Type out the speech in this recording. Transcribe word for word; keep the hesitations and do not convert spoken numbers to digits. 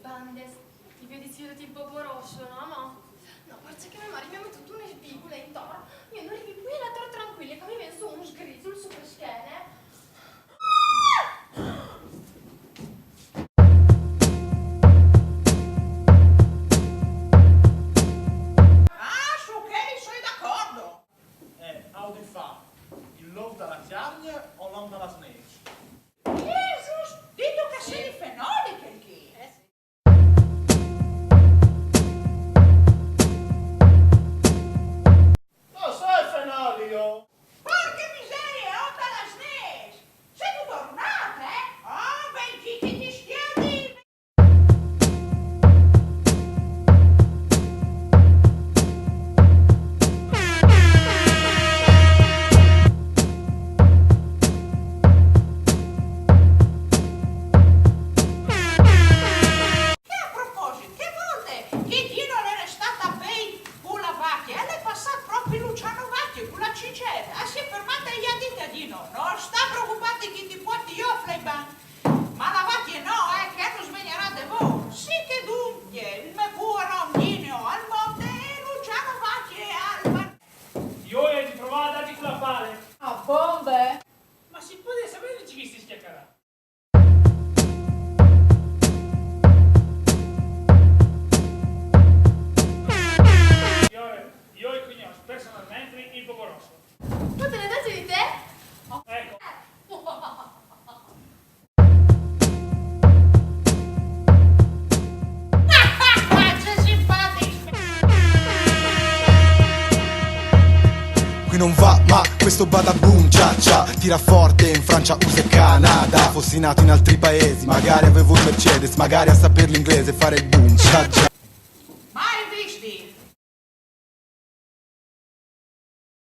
Bandes, ti vedi, si vede il popo rosso, no? Ma no, parché che me mari mi ha mettuto un sbigule intorno. Io non rivi più a latar tranquille, che mi viene su un sgrisul su per schiene. Ah, su che li soi d'accordo. Eh, au di fa il lov da la cjargne o l'om da la sneç? Jesus, dito che sei fenoli che chi? No soi fenoli io. Porche miserie, ho da la sneç! Sei tu tornat, eh? Oh, ben chi che ti schiavi! E a proposit, che volte che Gino l'è restà a pei cu la vacje, l'è passà propi Luciano Vacje cu la cicere, a si è fermà e i à dit a Gino: "No sta preocupati che ti puarti io a Fleiban." Ma la vacje no, eh, che no svegnarà de vot. Sì che dunque, il me buon Gino al monte e Luciano Vacje al bar. Io ho di provare a darti quella pale. A bombe? Ma si può sapere che ci sti schiaccarà? Io, io ho conosciuto personalmente il Poporoso. Ma te ne dai di te? Ecco. Che simpatico! Qui non va, ma questo bada boom, cia cia. Tira forte in Francia, U S A e Canada. Fossi nato in altri paesi, magari avevo il Mercedes, magari a saper l'inglese e fare il boom, cia cia.